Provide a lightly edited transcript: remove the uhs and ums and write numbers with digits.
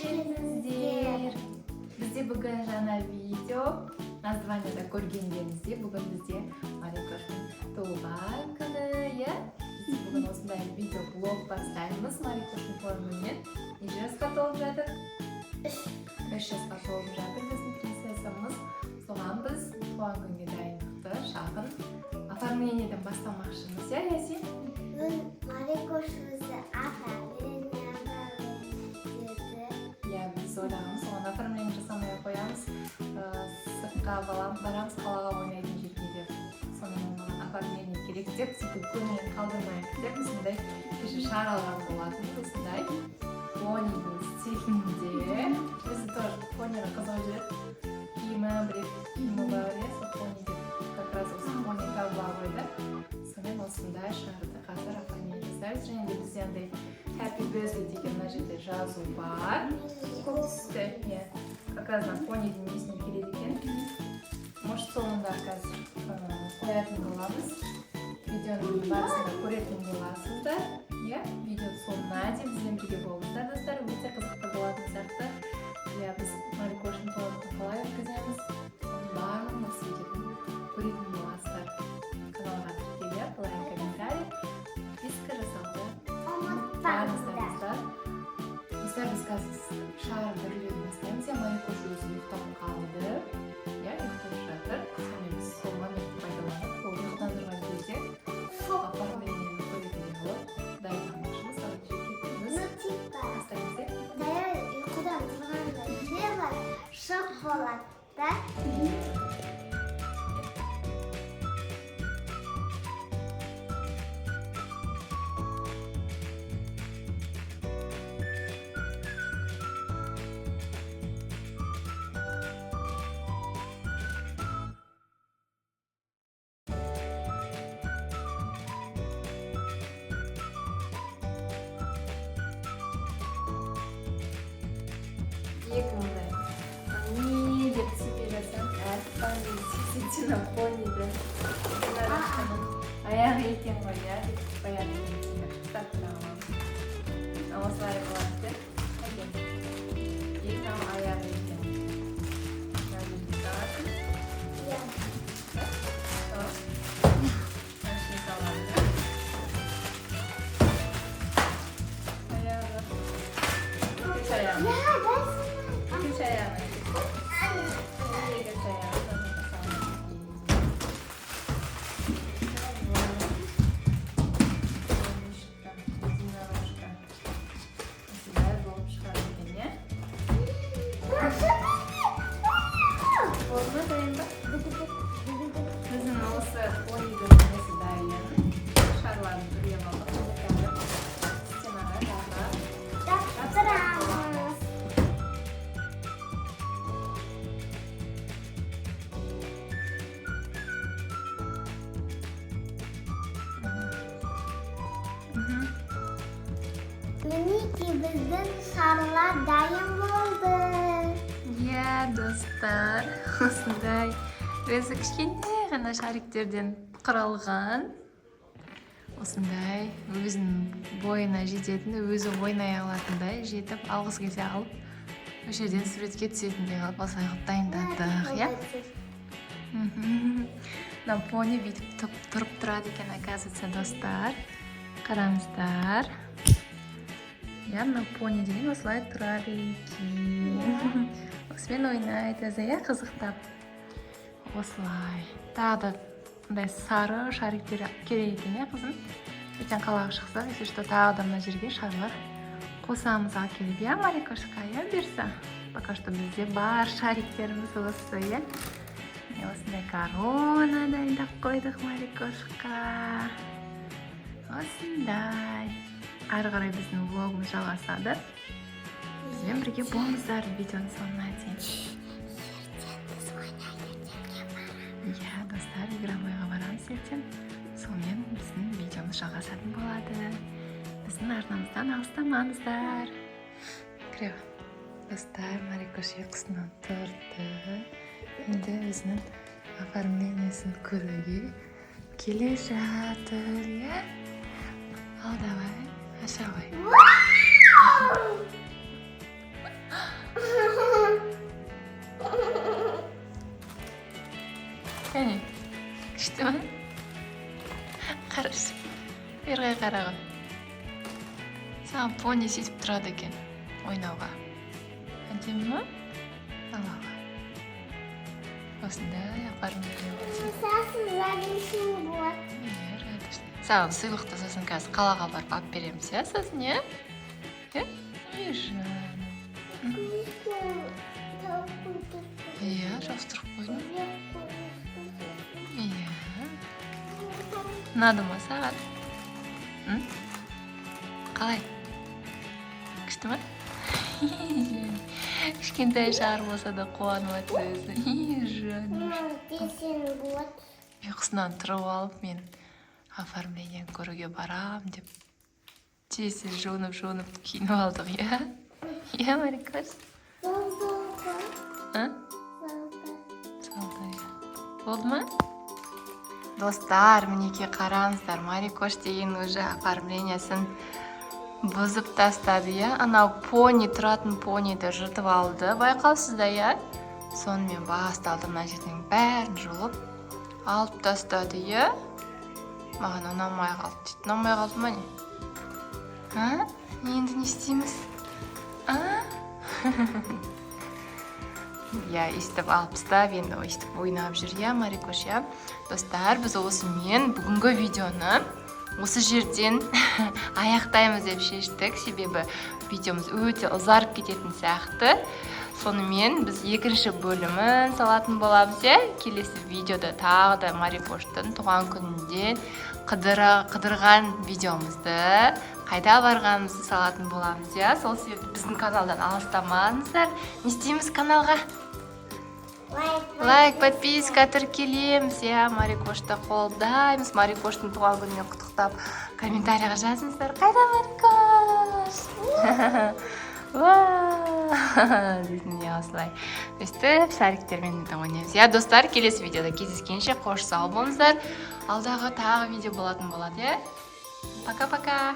Келдіңіздер! Бізде бүгін жаңа видео. Названияда көргендеріңіздей, бүгін бізде Марикоштың туған күні, иә? Біз бүгін осындай видеоблог бастаймыз Марикоштың туған күнінен. Неше жасқа толып жатыр? 3. 3 жасқа толып жатыр біздің принцессамыз. Соған біз туған күнге дайындықты шағын оформлениеден бастамақшымыз, иә, Ясин? Бүгін Марикош өзі оформление деді. Иә, біз ойлағанбыз, оған оформление жасамай ақ қоямыз, сыртқа барамыз, қалаға ойнайтын жерге деп. Сонымен маған оформление керек деп, сөйтіп көңілін қалдырмайық деп, осындай кеше шар алған болатынбыз, осындай понидің стилінде. Өзі тоже пониға қызығып жүреді. Киімі, бір екі киімі бар, иә, сол пони деп как раз осы пони табыла қойды. Сонымен осындай шарды қазір оформление жасаймыз. Және де бізде андай «Happy Birthday» деген мына жерде жазу бар, көк түсті, иә, как раз мына понидің несіне келеді екен. Может, соңында қазір қоятын боламыз, видеоның барысында көретін боласыздар, иә. Видео соңына дейін бізбен бірге болыңыздар, достар, өте қызықты болатын сияқты, иә. Біз Марикоштың туған күнін қалай өткіземіз, соның барлығын осы видеодан көретін боласыздар. Каналға тіркеліп, лайк, комментарий, подписка жасауды Ұмытпаңыздар. Достар, достар, біз қазір шарды үрлеуді бастаймыз, иә. Марикош өзі ұйықтап қалды, иә, ұйықтап жатыр. Сонымен біз сол моментті пайдаланып, ол ұйқыдан тұрған кезде оформлениені көретіндей қылып дайындамақшымыз. Ал кеттік, біз Ну, типа, бастаймыз, иә. Даяр ұйқыдан тұрғанда типа шок болады да. Екі мындай не деп түсінбей жатсам, әппа, действительно пониді единорожканың аяғы екен ғой, иә, деп баяғы ұстап тұра аламын. Осылай болады екен. И мынау аяғы екен, мына жерге саласың. Иә. Tamam. Мына ішіне салады аяғы, екінші аяғы. Иә, да. Екінші аяғын, екінші аяғын мына жаққа салады екен. Солнышко, единорожка осындай болып шығады екен, иә. Болды ма, дайын ба? Біздің осы понидің несі дайын, шарларын үрлеп алдық. Енді қазір стенаға жағып Жаптырамыз. Мінекей, біздің шарлар дайын болды. Иә, достар, осындай өзі кішкентай ғана шариктерден құралған, осындай өзінің бойына жететін, өзі ойнай алатындай, жетіп алғысы келсе алып, осы жерден суретке түсетіндей қылып, осылай қылып дайындадық, иә. Мына пони бүйтіп тұрып тұрады екен, оказывается, достар, қараңыздар, иә. Мына пони деген осылай тұрады екен, осымен ойнайды өзі, иә, қызықтап осылай. Тағы да мындай сары шариктер керек екен, иә, қызым. Ертең қалаға шықсақ, если что, тағы да мына жерге шарлар қосамыз алып келіп, иә, Марикошқа, иә, бұйырса. Пока что бізде бар шариктеріміз осы, иә. Міне, осындай корона дайындап қойдық Марикошқа, осындай. Ары қарай біздің влогымыз жалғасады, бізбен бірге болыңыздар видеоның соңына дейін. Ертең біз ойнай ертеңге. Иә, достар, игровойға барамыз ертең, сонымен біздің видеомыз жалғасатын болады. Біздің арнамыздан алыстамаңыздар. Кіре, достар, Марикош ұйқысынан тұрды, енді өзінің оформлениесін көруге келе жатыр, иә. Ал давай, аша ғой. Қара ғой, саған пони сөйтіп тұрады екен ойнауға. Әдемі ма? Ала ғой, осындай оформление болса. Сосын радужный болады. Иә, радужный. Саған сыйлықты сосын қазір қалаға барып алып береміз, иә, сосын, иә, иә. Ой, жаным. Иә, жабыстырып қойдым, иә. Ұнады ма саған? М? Қалай, күшті ма? Кішкентай шар болса да, қуанып жатыр өзі. Жаным. Десең болады. Ұйқысынан тұрып алып, мен оформление көруге барам деп, тез тез жуынып жуынып киініп алдық, иә, иә, Марикош? Болды ғой. А? Болды. Салды, иә. Болды ма? Достар, мінекей, қараңыздар, Марикош деген уже оформлениесін бұзып тастады, иә. Анау пони тұратын пониді жыртып алды, байқаусызда, иә. Сонымен басталды, мына жердің бәрін жұлып алып тастады, иә. Маған ұнамай қалды дейді. Ұнамай қалды ма, не? А, енді не істейміз? А, иә, өйстіп алып тастап, енді өйстіп ойнап жүр, иә, Марикош, иә. Достар, біз осымен бүгінгі видеоны осы жерден аяқтаймыз деп шештік, себебі видеомыз өте ұзарып кететін сияқты. Сонымен біз екінші бөлімін салатын боламыз, иә. Келесі видеода тағы да Марикоштың туған күнінде қыдырған видеомызды, қайда барғанымызды салатын боламыз, иә. Сол себепті біздің каналдан алыстамаңыздар. Не істейміз каналға? Лайк. Лайк, подписка, тіркелеміз, иә. Марикошты қолдаймыз. Марикоштың туған күнімен құттықтап, комментарийға жазыңыздар: «Қайда Марикош?» Уа дейтін, иә. Осылай өстіп шариктермен де ойнаймыз, иә. Достар, келесі видеода кездескенше қош сау болыңыздар. Алдағы тағы видео болатын болады, иә. Пока пока.